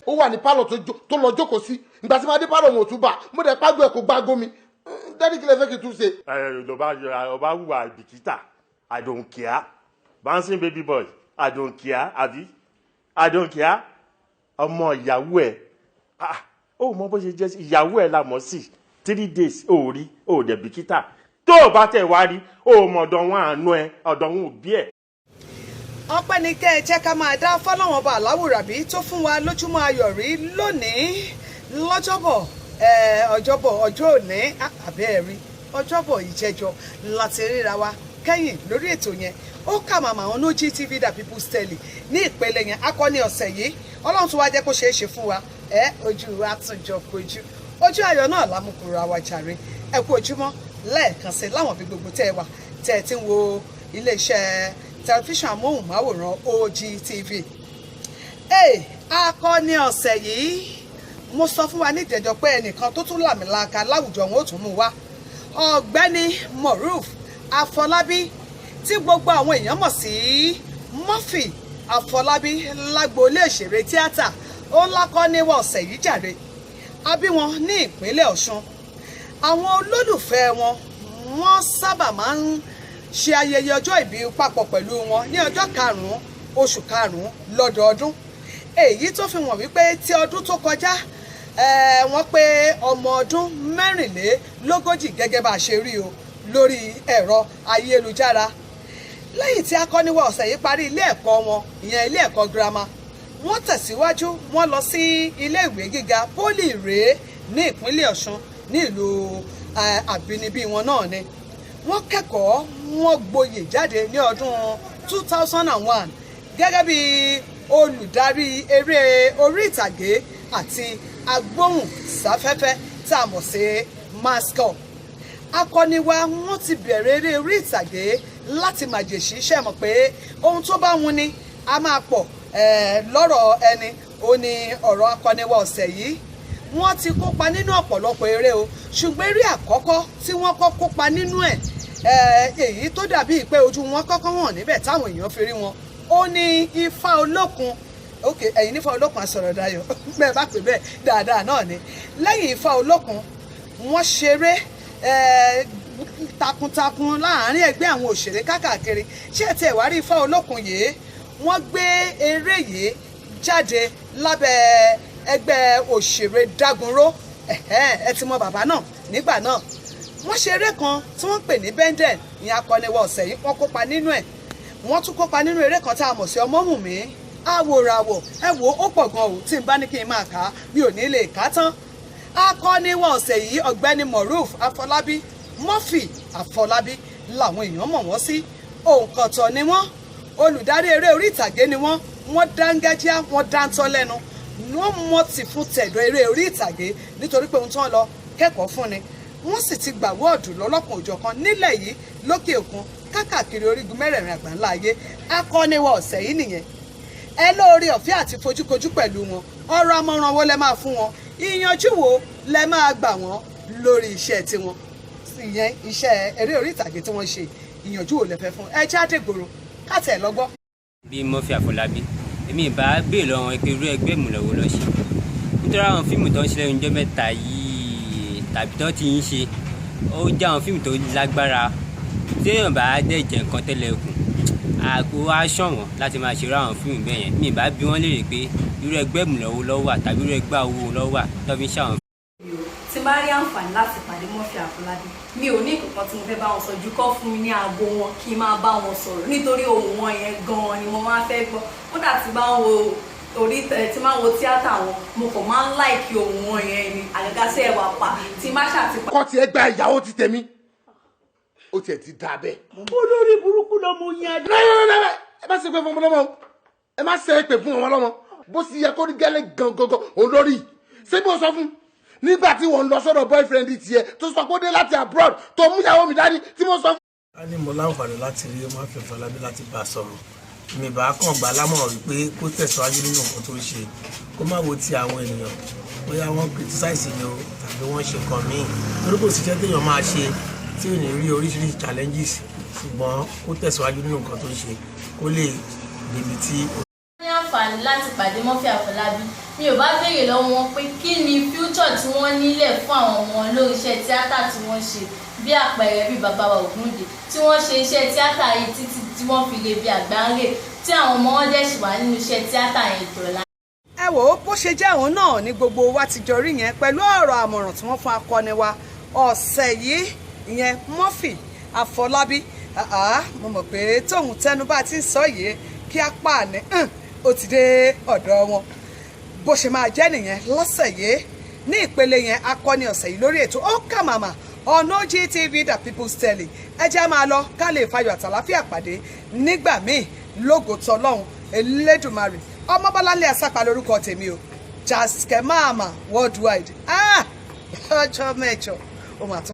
Ó wà ní pálọ̀ tó lọ jókòó sí. Ìgbà tí máa dé pálọ̀, wọn ò tún bá. Mo dẹ̀ pàgbọ́ ẹ̀, kó gbágbó mi. Daddy, kí lẹ fẹ́ kí n tún ṣe? Ẹ ló bá ọba wùwà ìbìkítà. I don't care, bouncing baby boy, I don't care, àbí I don't care. Ọmọ ìyàwó ẹ, ah, ó mọ bó ṣe jẹ́ sí ìyàwó ẹ la mọ̀ sí. 3 days ó rí, ó dẹ̀ bìkítà. Tó o bá tẹ̀ wá rí, ó mọ̀ ọ̀dọ̀ wọn àánú ẹ, ọ̀dọ̀ wọn òbí ẹ. Ọpẹ́ ni kẹ́ ẹ jẹ́ ká máa dá fọ́lọ́wọ́n ọba aláwùrábí tó fún wa lójúmọ́ ayọ̀ rí lónìí lọ́jọ́bọ̀, ọjọ́bọ̀, ọjọ́ òní, àbẹ́ẹ̀rí ọjọ́bọ̀ ìjẹjọ láti ríra wa kẹ́yìn lórí ètò yẹn. Ó kà màmá àwọn ní GTV the People's Tele ní ìpele yẹn, akọni ọ̀sẹ̀ yìí. Ọlọ́run tó wá jẹ́ kó ṣeé ṣe fún wa, ẹ ojú wa tún jọ kojú, ojú ayọ̀ náà lámùkúra wa jàre. Ẹ kú ojúmọ́ lẹ́ẹ̀kan sí láwọn bí gbogbo tẹ́ ẹ wà, tẹ́ ẹ ti ń wo iléeṣẹ́ tẹlifíṣàn amóhùnmáwòrán OGTV. Ee, akọni ọ̀sẹ̀ yìí, mo sọ fún wa níjẹ̀jọ́ pé ẹnìkan tó tún làmìlaka láwùjọ wọn ó tún mú wá, Ọ̀gbẹ́ni Moruf Afọlábí, tí gbogbo àwọn èèyàn mọ̀ sí Murphy Afọlábí lágboolé òṣèré tíátà. Ó lákọ́níwọ̀ ọ̀sẹ̀ yìí jàre. A bí wọn ní ìpínlẹ̀ Ọ̀ṣun. Àwọn olólùfẹ́ wọn, wọ́n sábà máa ń ṣe ayẹyẹ ọjọ́ ìbí papọ̀ pẹ̀lú wọn ní ọjọ́ 5 oṣù 5 lọ́dọọdún, èyí tó fi wọ̀n wípé tí ọdún tó kọjá, wọ́n pé ọmọ ọdún 44, gẹ́gẹ́ bá a ṣe rí o lórí ẹ̀rọ ayélujára. Lẹ́yìn tí akọ́niwá ọ̀sẹ̀ yìí parí ilé ẹ̀kọ́ wọn, ìyẹn ilé ẹ̀kọ́ girama, wọ́n tẹ̀síwájú, wọ́n lọ sí ilé ìwé gíga Poly Ìrèé ní ìpínlẹ̀ Ọ̀ṣun, ní ìlú àbínibí wọn náà ni wọ́n kẹ́kọ̀ọ́. Wọ́n gboyè jáde ní ọdún 2001 gẹ́gẹ́ bí olùdarí eré orí ìtàgé àti agbóhùnsáfẹ́fẹ́ tá a mọ̀ sí mascom. Akọniwa, wọ́n ti bẹ̀rẹ̀ eré orí ìtàgé láti màjèṣí. Ṣe mọ̀ pé ohun tó bá wun ni a máa pọ̀ lọ́rọ̀ ẹni. Ó ní ọ̀rọ̀ akọniwa ọ̀sẹ̀ yìí, wọ́n ti kópa nínú ọ̀pọ̀lọpọ̀ eré o, ṣùgbọ́n eré àkọ́kọ́ tí wọ́n kọ́ kópa nínú ẹ̀, èyí tó dàbí pé ojú wọn kọ́kọ́ hàn níbẹ̀ táwọn èèyàn fi rí wọn, ó ní Ifá Olókun. Ok, ẹ̀yin nífà Olókun àsọ̀rọ̀ dayọ̀, bẹ́ẹ̀ bá pè bẹ́ẹ̀ dáadáa náà ni. Lẹ́yìn Ifá Olókun, wọ́n ṣeré takuntakun láàárín ẹgbẹ́ àwọn òṣèré kákàkiri. Ṣé ẹ tiẹ̀ wá rí Ifá Olókun yìí, wọ́n gbé eré yìí jáde lábẹ́ ẹgbẹ́ òṣèré Dágunró. Ẹ ti mọ bàbá náà nígbà náà. Wọ́n ṣe eré kan tí wọ́n pè ní Benden. Ìyẹn akọniwọ̀ ọ̀sẹ̀ yìí, wọ́n kópa nínú ẹ̀. Wọ́n tún kópa nínú eré kan tá a mọ̀ sí Ọmọ́wùnmí Àwòràwọ̀. Ẹ wo, ó pọ̀ gan o, tí n bá ní kí n máa kà á, mi ò ní lè kà á tán. Akọniwọ̀ ọ̀sẹ̀ yìí, Ọ̀gbẹ́ni Moruf Afọlábí, Murphy Afọlábí làwọn èèyàn mọ̀ wọ́n sí. Òǹkọ̀tọ̀ ni wọ́n, olùdarí eré orí ìtàgé ni wọ́n. Wọ́n dángájíá, wọ́n dáńtọ́ lẹ́nu, wọ́n mọ̀ tì fún tẹ̀dọ̀ eré orí ìtàgé, nítorí pé ohun tó ń lọ kẹ́kọ̀ọ́ fún ni. Wọ́n sì ti gbà award lọ́lọ́kan òjọ̀kan nílẹ̀ yìí, lókè òkun, kákàkiri orígun mẹ́rẹ̀ẹ̀rin àgbáńlá ayé. Akọ́niwọ̀ ọ̀sẹ̀ yìí nìyẹn. Ẹ lóore ọ̀fẹ́ àti fojúkojú pẹ̀lú wọn, ọ̀rọ̀ àmọ̀ràn wo lẹ máa fún wọn? Ìyànjú wo lẹ máa gbà wọ́n lórí iṣẹ́ tiwọn, ìyẹn iṣẹ́ eré orí ìtàgé tí wọ́n ṣe? Ìyànjú wo lẹ fẹ́ fún ẹ? Jáde gbòòrò káàtẹ̀ lọ́gbọ́. Bí Murphy Àfọlábí, èmi ìbá béèrè lọ́wọ́ wọn pé irú ẹgbẹ́ ìmùlẹ̀ wo ló ṣe, nítorí àwọn fíìmù tó ń ṣe lẹ́nu ọjọ́ mẹ́ta yìí tàbí tó ti ń ṣe, ó jẹ́ àwọn fíìmù tó lágbára. Tí èèyàn bá dẹ̀ jẹ́ nǹkan tẹ́lẹ̀ kù, àgbo á ṣọ̀wọ́n láti máa ṣe irú àwọn fíìmù bẹ́ẹ̀ yẹn. Mi ìbá bí wọ́n léèrè pé irú ẹgbẹ́ ìmùlẹ̀ wo ló wà tàbí irú ẹgbẹ́ awo wo ló wà tó fi ń ṣàwọn. Tí n bá rí àǹfààní láti pàdé Murphy Àfọlábí, mi ò ní nǹkan tí mo fẹ́ bá wọn sọ ju kọ́ fún mi ní aago wọn kí n máa bá wọn sọ̀rọ̀, nítorí ohùn wọn yẹn gan-an ni mo máa fẹ́ gbọ́. Kódà tí bá ń wo orí tí máa ń wo tíátà wọn, mo kàn máa ń like ohùn wọn yẹn ni, àgàgà sí ẹwà pa tí má ṣàtìpa. Kọ́ tiẹ̀ gba ìyàwó ti tèmi, ó tiẹ̀ ti dà bẹ́ẹ̀. Olórí burúkú lọmọ yẹn. Lẹ́lẹ́lẹ́lẹ́, ẹ má ṣe pé fún ọmọ lọ́mọ o, ẹ má ṣe pé fún ọmọ lọ́mọ. Bó sì yẹ kó rí gẹ́lẹ́ gangan òun lórí. Ṣé bí o sọ fún nígbà tí wọ́n lọ sọ́dọ̀ boyfriend tiẹ̀ tó sọ pé ó dé láti abroad, tó mú ìyàwó mi dání tí mo sọ fún. A ní mo láǹfààní láti rí Murphy Àfọlábí láti bá a sọ̀rọ̀, mi bá kàn gbà lámọ̀ràn wípé kó tẹ̀síwájú nínú nǹkan tó ń ṣe, kó má wo ti àwọn ènìyàn, bóyá wọ́n criticize ni o tàbí wọ́n ṣe nǹkan míì, torí kò síṣẹ́ téèyàn máa ṣe tí ò ní rí oríṣiríṣi challenges, ṣùgbọ́n kó tẹ̀síwájú nínú nǹkan tó ń ṣe kó lè débi tí. Ní àǹfààní láti pàdé Murphy Àfọlábí, Mi ò bá béèrè lọ́wọ́ wọn pé kí ni future tí wọ́n nílẹ̀ fún àwọn ọmọ wọn lórí iṣẹ́ tíátà tí wọ́n ṣe, bí àpẹẹrẹ bí bàbá wa Ògúndé tí wọ́n ṣe iṣẹ́ tíátà yìí títí tí wọ́n fi lè bí àgbáńrè, tí àwọn ọmọ wọn dẹ̀ sì wà nínú iṣẹ́ tíátà yẹn dọ̀la. Ẹ wò ó, bó ṣe jẹ́ òun náà ní gbogbo wa ti jọ rí yẹn pẹ̀lú ọ̀rọ̀ àmọ̀ràn tí wọ́n fún akọni wa ọ̀sẹ̀ yìí, ìyẹn Murphy Àfọlábí. Mo mọ̀ pé tóun tẹnu bá ti ń sọ yìí kí á pa ní ó ti dé ọ̀dọ̀ wọn. Bó ṣe máa jẹ́ nìyẹn lọ́sẹ̀ yìí ní ìpele yẹn, akọni ọ̀sẹ̀ yìí lórí ètò Ó Kà Màmá on OGTV, the People's Telly. Ẹ jẹ́ á máa lọ ká lè fayọ̀ àtàláfíà pàdé nígbà míì lógo tọlọ́hun Elédùmarè. Ọmọbọ́láńlé Àsápà lórúkọ tèmi o, Jaske Mama worldwide. Ah, ọjọ́ mẹ́jọ ó mà tún.